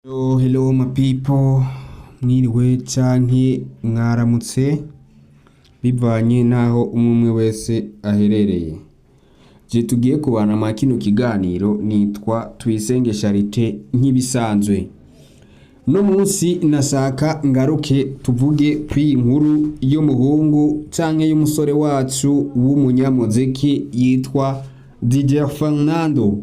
Hello, hello my people, mwiriwe canke mwaramutse bivanye n'aho umwe umwe wese aherereye. Je tugiye kubana mwa kino kiganiro nitwa Tuyisenge Charite nk'ibisanzwe. Uno munsi nashaka ngaruke tuvuge kw'iyi nkuru y'umuhungu canke y'umusore wacu w'umunyamuziki yitwa DJ Fernando.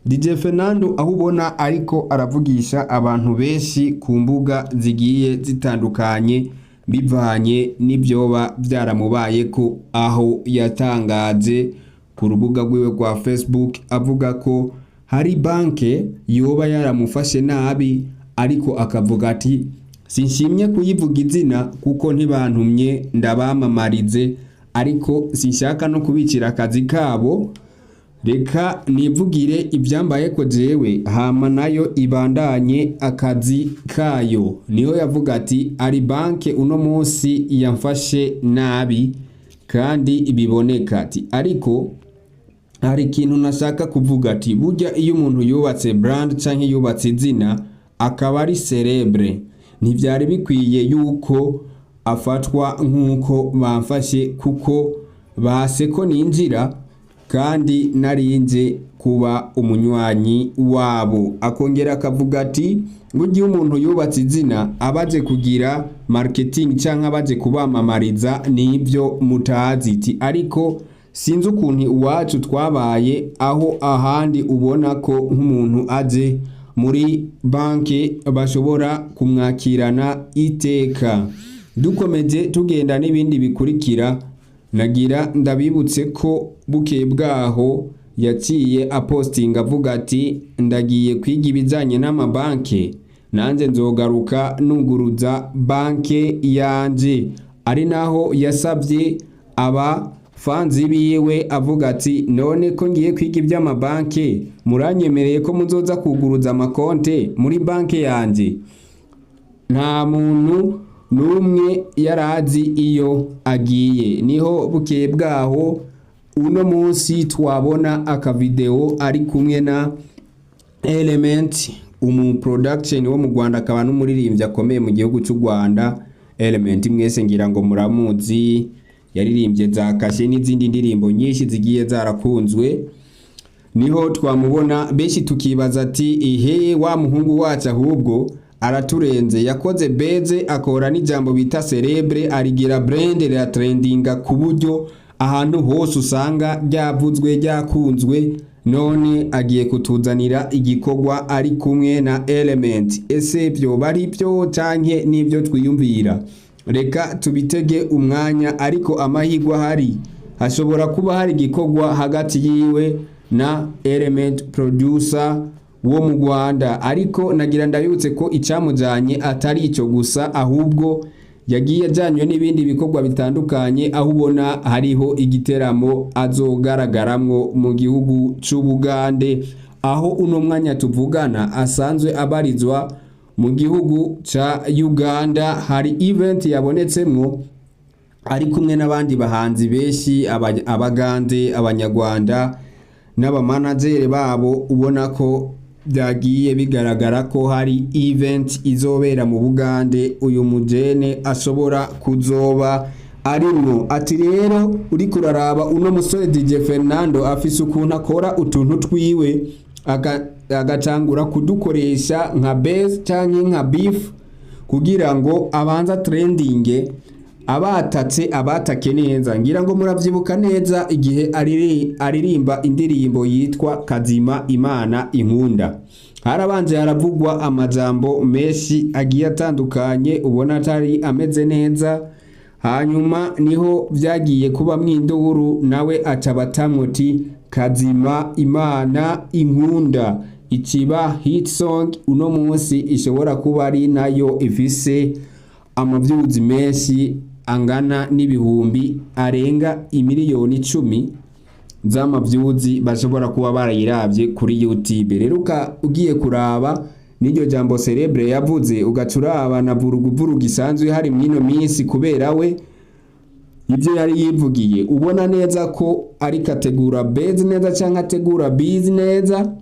DJ Fernando aho ubona ariko aravugisha abantu benshi ku mbuga zigiye zitandukanye bivanye n'ivyoba vyaramubayeko, aho yatangaje ku rubuga rwiwe rwa Facebook avuga ko hari banke yoba yaramufashe nabi, ariko akavuga ati sinshimye kuyivuga izina kuko ntibantumye ndabamamarize, ariko sinshaka no kubicira akazi kabo, reka nivugire ivyambayeko jewe hama nayo ibandanye akazi kayo. Niho yavuga ati ari banke uno munsi yamfashe nabi kandi biboneka, ati ariko hari ikintu nashaka kuvuga, ati burya iyo umuntu yubatse brand canke yubatse izina akaba ari célèbre, ntivyari bikwiye yuko afatwa nk'uko bamfashe, kuko base ko ninjira kandi narinje kuba umunywanyi wabo. Akongera akavuga ati burya iyo umuntu yubatse izina abaje kugira marketing canke abaje kubamamariza nivyo mutazi, ati ariko sinzi ukuntu iwacu twabaye aho ahandi ubona ko nk'umuntu aje muri banke bashobora kumwakirana iteka. Dukomeje tugenda n'ibindi bikurikira, nagira ndabibutse ko bukeye bwaho yaciye apostinga avuga ati ndagiye kwiga ibijanye n'amabanke, nanjye nzogaruka nuguruza banke yanje. Ari naho yasabye aba fans biwe avuga ati none ko ngiye kwiga iby'amabanke, muranyemereye ko muzoza kuguruza amakonte muri banke yanje? Nta muntu n'umwe yarazi iyo agiye. Niho bukeye bwaho uno munsi twabona akavideo ari kumwe na Element, umu production wo mu Rwanda akaba n'umuririmbyi akomeye mu gihugu cy'u Rwanda. Element mwese ngira ngo muramuzi, yaririmbye za kashe n'izindi ndirimbo nyinshi zigiye zarakunzwe. Niho twamubona benshi tukibaza ati ihe wa muhungu wacu ahubwo araturenze, yakoze beze akora n'ijambo bita célèbre, arigira brand, riratrendinga ku buryo ahantu hose usanga ryavuzwe, ryakunzwe, none agiye kutuzanira igikorwa ari kumwe na Element. Ese vyoba ari byo canke n'ibyo twiyumvira? Reka tubitege umwanya, ariko amahirwe ahari hashobora kuba hari igikorwa hagati yiwe na Element producer wo mu Rwanda. Ariko nagira ndabibutse ko icamujanye atari ico gusa, ahubwo yagiye ajanywe n'ibindi bikorwa bitandukanye, aho ubona hariho igiteramo azogaragaramwo mu gihugu c'Ubugande, aho uno mwanya tuvugana asanzwe abarizwa mu gihugu ca Uganda. Hari event yabonetsemwo ari kumwe n'abandi bahanzi benshi, Abagande, Abanyarwanda n'abamanagere babo. Ubona ko byagiye bigaragara ko hari event izobera mu Bugande, uyu mujene ashobora kuzoba arimwo. Ati rero uriko uraraba uno musore DJ Fernando afise ukuntu akora utuntu twiwe, agatangura kudukoresha nka base canke nka beef kugira ngo abanza trending, abatatse abatake neza. Ngira ngo muravyibuka neza igihe aririmba indirimbo yitwa Kazima Imana Inkunda, harabanje haravugwa amajambo menshi agiye atandukanye ubona atari ameze neza. Hanyuma niho vyagiye kubamwo induru, nawe aca batamuti Kazima Imana Inkunda, ikiba hit song uno munsi ishobora kuba ari nayo ifise amavyuzi menshi angana n'ibihumbi arenga imiliyoni 10 z'amavyuzi bashobora kuba barayiravye kuri YouTube. Rero ugiye kuraba n'iryo jambo célèbre yavuze, ugaca uraba na vuruguvurugu isanzwe hari mw'ino minsi kubera we ibyo yari yivugiye, ubona neza ko ariko ategura base neza canke ategura biz neza,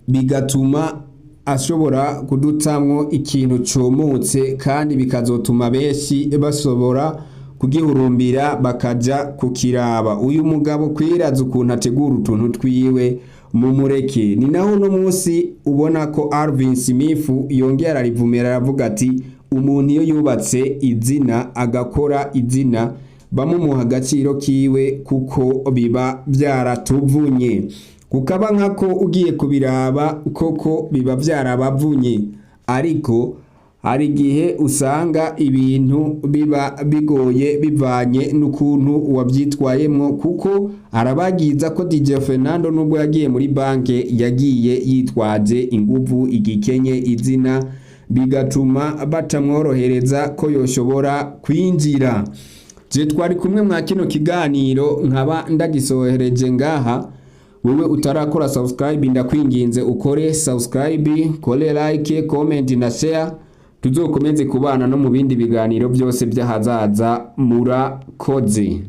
bigatuma ashobora kudutamwo ikintu cumutse kandi bikazotuma benshi bashobora kugihurumbira bakaja kukiraba. Uyu mugabo kwiraza ukuntu ategura utuntu twiwe, mumureke. Ni naho uno munsi ubona ko Alvin Smith yongera ararivumera, aravuga ati umuntu iyo yubatse izina, agakora izina, bamumuha agaciro kiwe kuko biba vyaratuvunye. Kukaba nkako ugiye kubiraba koko biba vyarabavunye, ariko hari igihe usanga ibintu biba bigoye bivanye n'ukuntu wavyitwayemwo, kuko arabagiza ko DJ Fernando nubwo yagiye muri banke yagiye yitwaje inguvu, igikenye, izina, bigatuma batamworohereza ko yoshobora kwinjira. Je twari kumwe mwa kino kiganiro, nkaba ndagisohereje ngaha. Wewe utarakora subscribe, ndakwinginze ukore subscribe, kore like, comment na share, tuzokomeze kubana no mu bindi biganiro byose by'ahazaza. Murakoze.